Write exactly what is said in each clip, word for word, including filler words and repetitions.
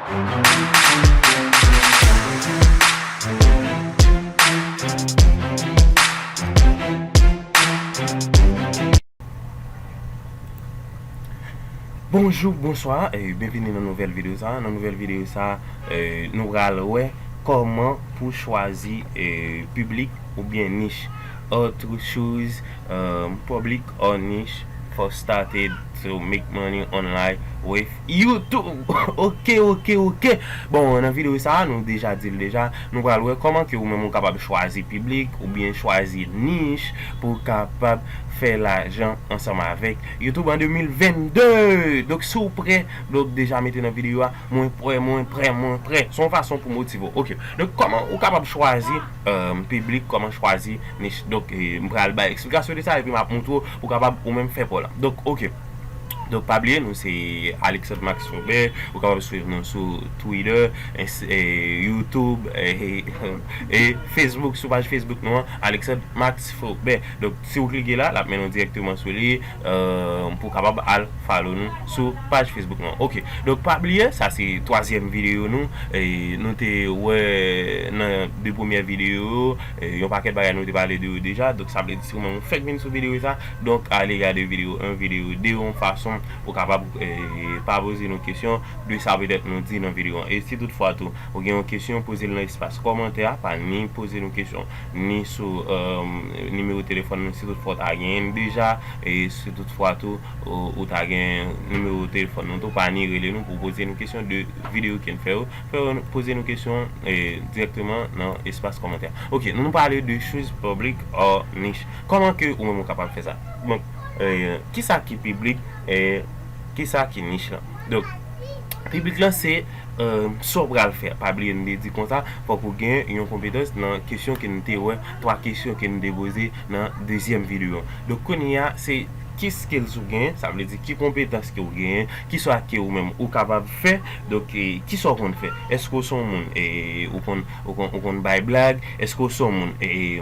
Bonjou, bonswa, e byenvini nan nouvèl videyo sa. Nan nouvèl videyo sa, e, nou pral wè kòman pou chwazi, e, piblik oubyen nich. How to choose, um, public or niche for started to make money online with YouTube. Ok, ok, ok. Bon, nan videyo sa, nou deja di l deja, nou pral wè kòman ke ou menm ou kapab chwazi piblik oubyen chwazi nich pou w kapab fè lajan ansanm avèk YouTube an de mil vennde. Donk, si w prè, donk deja mete nan videyo a, mwen prè, mwen prè, mwen prè. Se yon fason pou motive w. Ok. Donk, kòman ou kapab chwazi, um, piblik, kòman chwazi nich? Donk, e, m pral bay eksplikasyon de sa, epi m ap montre w pou w kapab ou menm fè pa w la. Donk, ok. Donk, pa bliye, nou se Alexandre Max Faubert. Ou kapab swiv nou sou Twitter, Ins-, e, YouTube, e, e Facebook, sou paj Facebook nou an, Alexandre Max Faubert. Donk, si w klike la, l ap mennen w dirèkteman sou li, e, pou w kapab al follow nou sou paj Facebook nou an. Ok. Donk, pa bliye, sa se twazyèm videyo nou. E, nou te wè nan de premyè videyo yo, e, yon pakèt bagay nou te pale de yo deja. Donk, sa vle di, si ou menm ou fèk vin sou videyo sa, donk, ale gade videyo en, videyo de, yon fason pou w kapab, e, pa poze nou kesyon de sa petèt nou di nan videyo an. E si toutfwa tou, ou gen yon kesyon, poze l nan espas kòmantè a, pa ni poze nou kesyon, ni sou, um, nimewo telefòn nou, si toutfwa w ta genyen l deja, e si toutfwa tou, ou, ou ta gen nimewo telefòn nou tou, pa ni rele nou pou poze nou kesyon de videyo ke n fè yo. Fè yo poze nou kesyon, e, dirèkteman nan espas kòmantè. Ok, nou, nou pale de choose public or niche. Kòman ke ou menm ou kapab fè sa? Donk, e, kisa ki piblik, e, kisa ki nich lan? Donk, piblik lan se, e, sa w pral fè. Pa bliye, n te di konsa, fòk ou gen yon konpetans nan kesyon ke n te wè, twa kesyon ke n te poze nan dezyèm videyo an. Donk, kounye a, se ki skills ou genyen, sa vle di ki konpetans ke w genyen, kisa ke ou menm ou kapab fè, donk, e, kisa w konn fè. Èske w se yon moun, e, ou konn, ou konn, ou konn bay blag? Èske w se yon moun, e,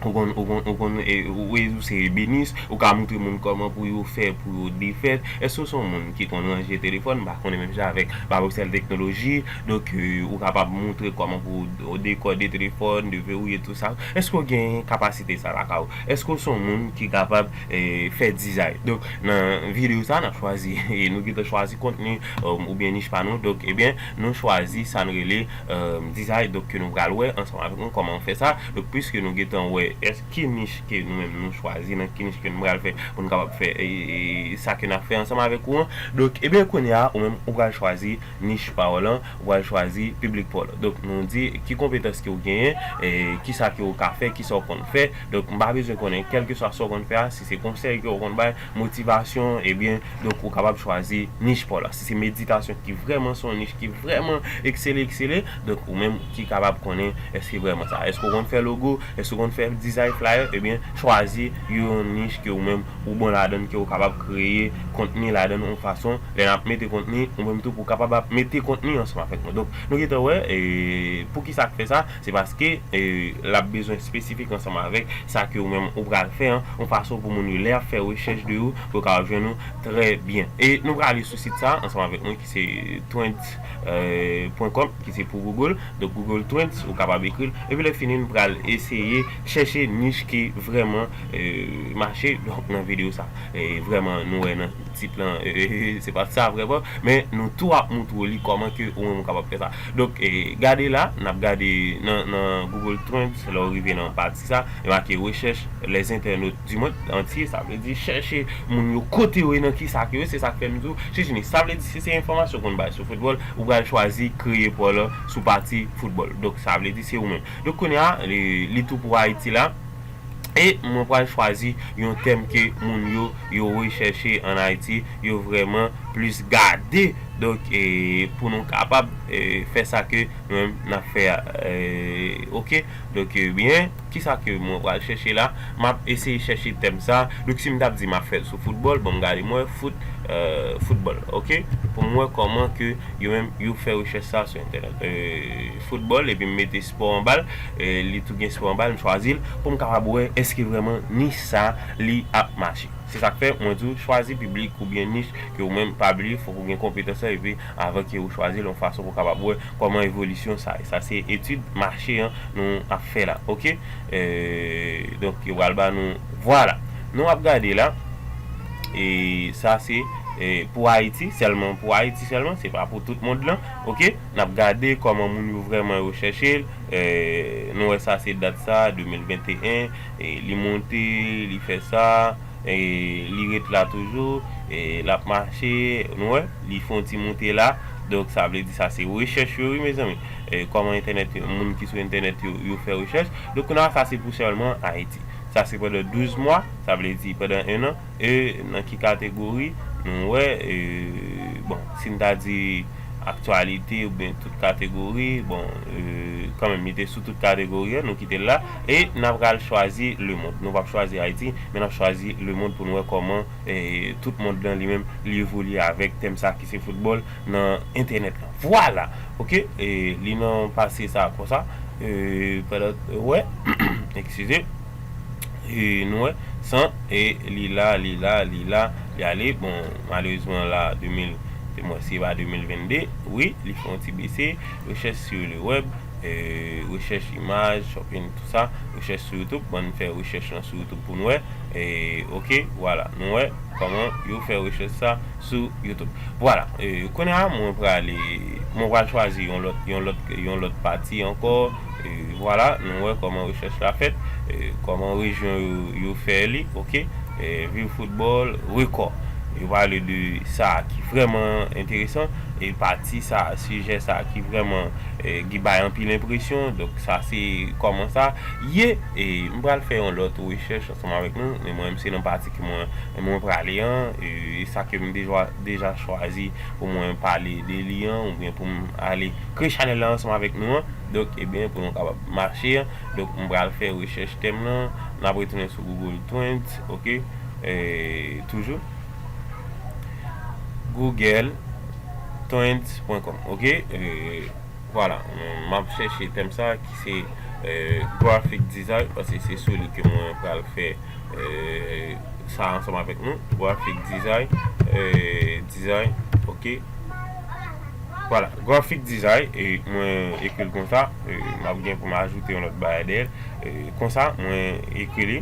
ou konn, ou konn, ou konn, e, ou, e, ou se ebenis, ou ka montre moun kòman pou yo fè, pou yo defèt? Èske w se yon moun ki konn ranje telefòn? M pa konnen menm jan avèk Babocel Teknoloji, donk, e, ou kapab montre kòman pou w dekòde telefòn, deverouye, tou sa. Èske w gen kapasite sa lakay ou? Èske w se yon moun ki kapab, e, fè dizay? Donk, nan videyo sa, n ap chwazi, e, nou gentan chwazi kontni, e, oubyen nich pa nou. Donk, ebyen, nou chwazi sa n rele, e, dizay. Donk, ke nou pral wè ansanm avèk nou kòman w fè sa. Donk, piske nou gentan wè èske ki nich ke nou menm nou chwazi, nan ki nich ke nou pral fè pou nou kapab fè, e, e, sa ke n ap fè ansanm avèk ou an. Donk, ebyen, kounye a, ou menm, ou pral chwazi nich pa w lan, ou pral chwazi piblik pa w lan. Donk, nou di ki konpetans ke w genyen, e, kisa ke w ka fè, kisa w konn fè. Donk, m pa bezwen konnen, kèlkeswa sa w konn fè a, si se konsèy ke w konn bay, motivasyon, ebyen, donk, ou kapab chwazi nich pa w lan. Si se meditasyon ki vrèman se yon nich ki vrèman eksele, eksele, donk, ou menm ki kapab konnen èske vrèman sa. Èske w konn fè logo, èske w konn fè dizay flyer, ebyen, chwazi yon nich ke ou menm ou bon ladan, ke w kapab kreye kontni ladan yon fason, lè n ap mete kontni, ou menm tou pou w kapab ap mete kontni ansanm avèk nou. Donk, nou gentan wè, e, poukisa k fè sa, se paske, e, l ap bezwen espesifik ansanm avèk sa ke ou menm ou pral fè an, yon fason pou moun yo, lè y ap fè rechèch de ou, pou yo kapab jwenn ou trè byen. E nou prale sou sit sa ansanm avèk mwen ki se trends, e, pwen kòm, ki se pou Google. Donk, Google Trends, ou kapab ekri l. Epi lè fini, n pral eseye chèche nich ki vrèman, e, mache, donk, nan videyo sa. E vrèman, nou wè nan tit lan, e, se pa sa vrèman, men nou tou ap montre w li kòman ke ou menm ou kapab fè sa. Donk, e, gade la, n ap gade nan, nan Google Trends, lè w rive nan pati sa, e make rechèch les internautes du monde entier, sa vle di chèche moun yo kote yo ye, nan kisa ke yo, se sa k fè m di w, chèche nich. Sa vle di, si se enfòmasyon w konn bay sou foutbòl, ou pral chwazi kreye pa w lan sou pati foutbòl. Donk, sa vle di, se ou menm. Donk, kounye a, li, li tou pou Ayiti la. E mwen pral chwazi yon tèm ke moun yo, yo rechèche an Ayiti, yo vrèman plis gade. Donk, e, pou nou kapab, e, fè sa ke nou menm n ap fè a. E, ok. Donk, e, byen, kisa ke mwen pral chèche la? M ap eseye chèche tèm sa. Donk, si m t ap di m ap fè l sou foutbòl, bon, m gade m wè fout, e, foutbòl, ok? Pou m wè kòman ke yo menm, yo fè rechèch sa sou entènèt. E, foutbòl, epi m mete spò anba l, e, li tou gen spò anba l, m chwazi l, pou m kapab wè èske vrèman nich sa, li ap mache. Se sa k fè mwen di w chwazi piblik oubyen nich ke ou menm pa bliye, fòk ou gen konpetans lan epi avan ke ou chwazi l yon fason pou w kapab wè kòman evolisyon sa ye. Sa se etid mache an nou ap fè la, oke? Donk, yo pral ba nou, vwala. Nou ap gade la, e sa se pou Ayiti sèlman, pou Ayiti sèlman, se pa pou tout mond lan, oke? N ap gade kòman moun yo vrèman yo chèche l. Nou wè sa se dat sa, de mil venteyen, li monte, li fè sa, li ret la toujou, l ap mache, nou wè, li fè yon ti moute la. Donk, sa vle di sa se rechèch yo, wi, mezanmi. Kòman entènèt, moun ki sou entènèt yo, yo fè rechèch. Donk, kounye a, sa se pou sèlman Ayiti. Sa se pandan douz mwa, sa vle di pandan en an. E nan ki kategori nou wè, bon, si n ta di aktyalite oubyen tout kategori, bon, kanmenm, li te sou tout kategori an, nou kite l la. E n ap pral chwazi lemonn. Nou p ap chwazi Ayiti, men n ap chwazi lemonn pou n wè kòman tout mond lan li menm li evolye avèk tèm sa ki se foutbòl nan entènèt lan. Vwala! Oke, li nan pase sa konsa. Pandan, wè, eskize. E nou wè, san, e li la, li la, li la, li ale. Bon, malerezman la, de mil, se mwen, se pa de mil vennde. Wi, li fè yon ti bese. Rechèch sur le web, rechèch imaj, shopping, tout sa. Rechèch sou YouTube, bon, n fè rechèch lan sou YouTube pou n wè. E, oke, vwala, nou wè kòman yo fè rechèch sa sou YouTube. Vwala, kounye a, mwen prale, mwen pral chwazi yon lòt, yon lòt, yon lòt pati ankò. Vwala, nou wè kòman rechèch la fèt, kòman rejyon yo, yo fè li, oke. Viv foutbòl, rekò. Yo pale de sa ki vrèman enteresan, e pati sa, sijè sa ki vrèman, ki bay anpil enpresyon. Donk, sa se kòman sa ye. E m pral fè yon lòt rechèch ansanm avèk nou, men mwen menm se nan pati ke mwen, mwen prale an, e sa ke m deja, deja chwazi pou mwen pale de li an, oubyen pou m ale kreye chanèl la ansanm avèk nou an. Donk, ebyen, pou nou kapab mache an. Donk, m pral fè rechèch tèm lan. N ap retounen sou Google Trends, oke? E, toujou. Google Trends point com, oke? E, vwala, m ap chèche tèm sa ki se graphic design, paske se sou li ke mwen pral fè sa ansanm avèk nou. Graphic design, design, oke. Vwala, graphic design, e mwen ekri l konsa, m ap gen pou m ajoute yon lòt bagay dèyè l. Konsa, mwen ekri li.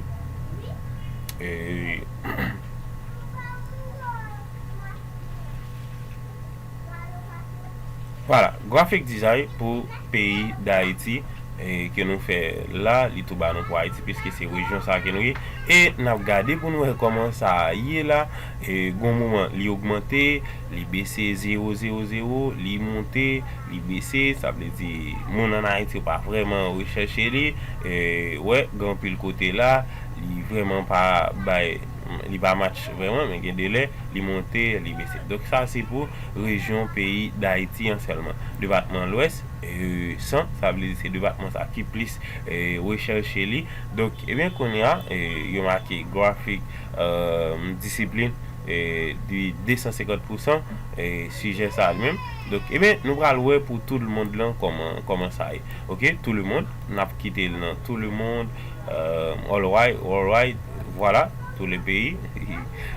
Vwala, graphic design pou peyi Dayiti, e ke nou fè la, li tou ba nou pou Ayiti, piske se rejyon sa ke nou ye. E n ap gade pou nou wè kòman sa ye la. E gon moman, li ogmante, li bese, zewo, zewo, zewo, li monte, li bese. Sa vle di, moun ann Ayiti yo pa vrèman rechèche li. E, wè, gen anpil kote la, li vrèman pa bay, li pa match vrèman, men gen de lè, li monte, li bese. Donk, sa se pou rejyon peyi Dayiti an sèlman. Depatman Lwès, e, san, sa vle di se depatman sa ki plis, e, rechèche li. Donk, ebyen, kounye a, e, yo make grafik, e, disiplin, e, de de san senkant pousan, e, sijè sa li menm. Donk, ebyen, nou pral wè pou tout lemonn lan kòman, kòman sa ye. Oke, tout lemonn, n ap kite l nan tout lemonn, e, all right, all right, vwala, tous les pays,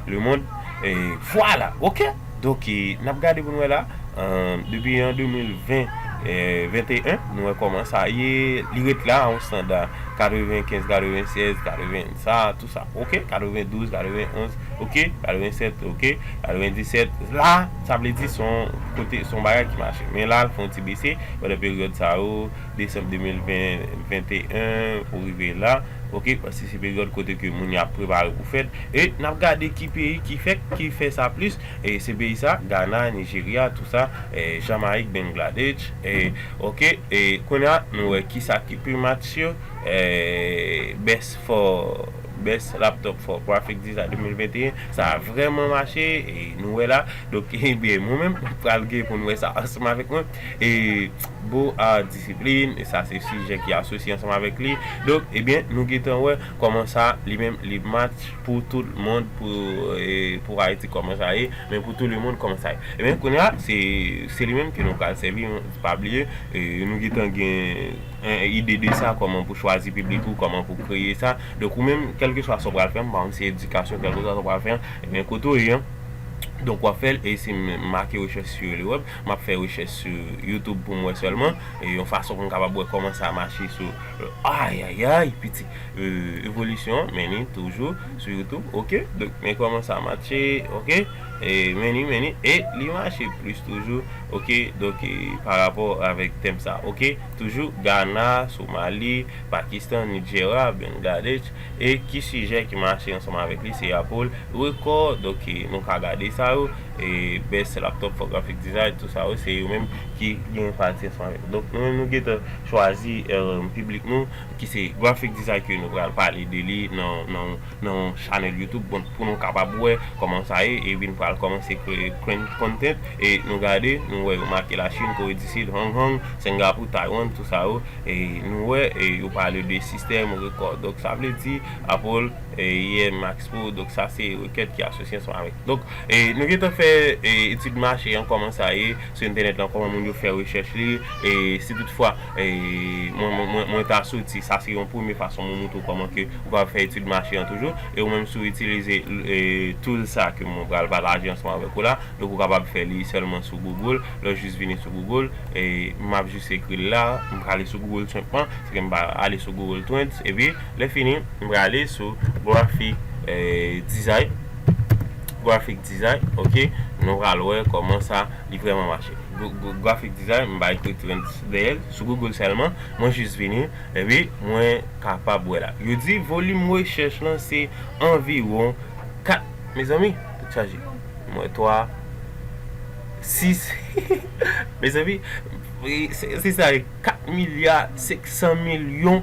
lemonn, e, vwala, oke. Donk, e, n ap gade pou n wè la, e, depi an de mil ven, e, venteyen, nou wè kòman sa ye, li ret la, yon estanda katrevenkenz, katrevennsèz, katreven, sa, tou sa, oke, katrevendouz, katrevenonz, oke, katrevensèt, oke, katrevendisèt, la, sa vle di se yon kote, se yon bagay ki mache. Men la, l fè yon ti bese, pandan peryòd sa yo, desanm de mil ven, venteyen, pou rive la, oke, paske se peryòd kote ke moun yo ap prepare pou fèt. E n ap gade ki peyi ki fè, ki fè sa plis, e se peyi sa, Ghana, Nigeria, tou sa, e Jamayik, Bangladesh, e, oke, e kounye a, nou wè kisa ki pi match yo, e, best for, best laptop for graphic design de mil venteyen, sa a vrèman mache, e nou wè la. Donk, ebyen, mwen menm, m pral gen pou n wè sa ansanm avèk mwen. E, Bo a disiplin, e sa se sijè ki asosye ansanm avèk li. Donk, ebyen, nou gentan wè kòman sa, li menm, li match pou tout lemonn, pou, e, pou Ayiti, kòman sa ye, men pou tout lemonn, kòman sa ye. Ebyen, kounye a, se, se li menm ke nou pral sèvi, pa bliye, e, nou gentan gen, e, ide de sa, kòman pou chwazi piblik ou, kòman pou kreye sa. Donk, ou menm, kèl Kèlkeswa sa w pral fè, m pa konn si edikasyon, kèlkeswa sa w pral fè, ebyen, kote w ye an, donk, w ap fè l, e si m make rechèch sou Eleweb, m ap fè rechèch sou YouTube pou m wè sèlman, e yon fason pou m kapab wè kòman sa mache sou, ayayay, piti, e, evolisyon, men li toujou sou YouTube, oke, donk, men kòman sa mache, oke, e, men li, men li, e li mache plis toujou, oke, donk, e, pa rapò avèk tèm sa, oke, toujou Ghana, Somali, Pakistan, Nijera, Bangladesh, e ki sijè ki mache ansanm avèk li, se Apple, rekò, donk, e, nou ka gade sa yo, e, best laptop for graphic design, tout sa yo, se yo menm ki gen pati ansanm avèk. Donk, nou menm nou gentan chwazi, e, piblik nou, ki se graphic design ke nou pral pale de li nan, nan, nan yon chanèl YouTube, bon, pou nou kapab wè kòman sa ye, epi nou pral kòmanse kreye content, e nou gade, nou wè yo make Lachin, Kore di Sid, Hong Kong, Singapore, Taiwan, tout sa yo, e nou wè, e yo pale de sistèm rekò. Donk, sa vle di, Apple, e, I M Max Pro, donk sa se rekèt ki asosye ansanm avèk. Donk, e nou gentan fè, e, etid mache an, kòman sa ye sou entènèt lan, kòman moun yo fè rechèch li, e si toutfwa, e, mwen, mwen, mwen, mwen ta soti, sa se yon premye fason mwen montre w kòman ke ou ka fè etid mache an toujou, e ou menm si w itilize, e, tool sa ke mwen pral pataje ansanm avèk ou la, donk ou kapab fè li sèlman sou Google, lè w jis vini sou Google, e m ap jis ekri l la, m prale sou Google senpman, se ke m pa ale sou Google Trends, epi lè fini, m prale sou graphic, e, design, graphic design, oke, nou pral wè kòman sa li vrèman mache. Gr-, gr-, graphic design, m bay ekri Trends dèyè l, sou Google sèlman, mwen jis vini, epi mwen kapab wè la. Yo di volim rechèch lan se anviwon kat, mezanmi, tout chaje. Mwen twa, sis, mezanmi, e, se, se sa, kat milya senk san milyon.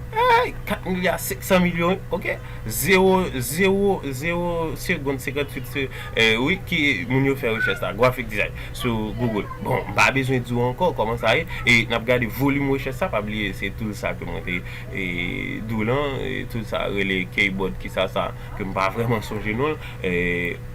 Ay, kat milya senk san milyon, oke? Zewo, zewo, zewo segonn, senkanntuit se, e, wi, ki moun yo fè rechèch la, graphic design, sou Google. Bon, m pa bezwen di w ankò kòman sa ye, e n ap gade volim rechèch sa, pa bliye, se tool sa ke mwen te, e, di w lan, e, tool sa rele Keyboard, kisa sa, ke m pa vrèman sonje non l, e,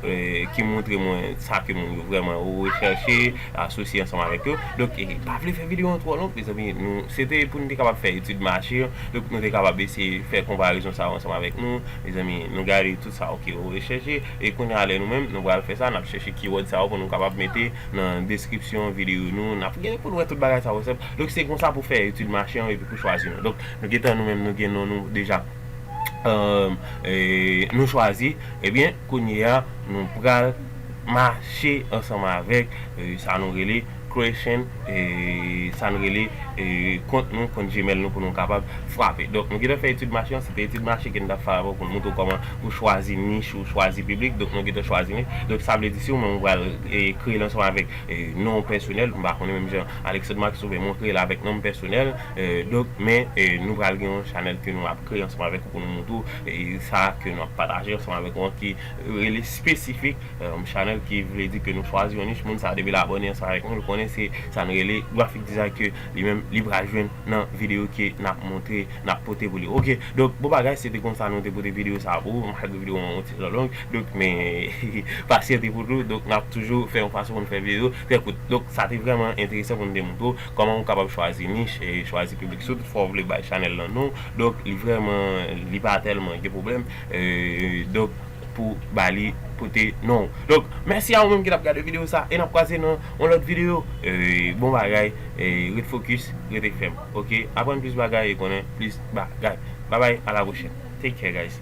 e, ki montre mwen sa ke moun yo vrèman rechèche, asosye ansanm avèk yo. Donk, e, pa vle fè videyo an twò long, mezanmi, nou, se te pou nou te kapab fè etid mache, donk nou te kapab eseye fè konparezon sa yo ansanm avèk nou, mezanmi, nou gade tout sa yo ke yo rechèche, e kounye a lè nou menm, nou pral fè sa, n ap chèche keyword sa yo pou nou kapab mete nan deskripsyon videyo nou, n ap gen pou nou wè tout bagay sa yo senp. Donk, se konsa pou fè etid mache an, epi pou chwazi non. Donk, nou gentan nou menm, nou gen non nou deja. E, e, nou chwazi, ebyen, kounye a, nou pral mache ansanm avèk, e, sa nou rele creation, e, sa nou rele, e, kont nou, kont Gmail nou pou nou kapab frape. Donk, nou gentan fè etid mache an, se te etid mache ke n t ap fè avè w pou n montre w kòman pou chwazi nich ou chwazi piblik. Donk, nou gentan chwazi nich. Donk, sa vle di si w menm ou pral, e, kreye l ansanm avèk, e, non pèsonèl, m pa konnen menm jan Alexandre Max oubyen mwen kreye l avèk non m pèsonèl, e, donk, men, e, nou pral gen yon chanèl ke nou ap kreye ansanm avèk ou pou nou montre w, e, sa ke nou ap pataje ansanm avèk ou an ki rele espesifik, e, yon chanèl ki vle di ke nou chwazi yon nich, moun sa a depi l abòne ansanm avèk nou, l konnen se sa n rele graphic design ke li menm, li pral jwenn nan videyo ke n ap montre, n ap pote pou li. Oke, donk, bon bagay, se te konsa nou te pote videyo sa a pou ou, malgre videyo an yon ti jan long, donk, men, pasyante pou nou, donk, n ap toujou fè yon fason pou n fè videyo trè kout. Donk, sa te vrèman enteresan pou n te montre w kòman ou kapab chwazi nich e chwazi piblik. Si w toutfwa w vle bay chanèl lan non, donk, li vrèman, li pa tèlman gen pwoblèm, e, donk, pou ba li pote non w. Donk, mèsi a ou menm ki t ap gade videyo sa, e n ap kwaze nan yon lòt videyo. E, bon bagay, e, ret fokis, rete fèm, oke? Aprann plis bagay e konnen plis bagay. Babay, a la pwochèn. Take care, guys.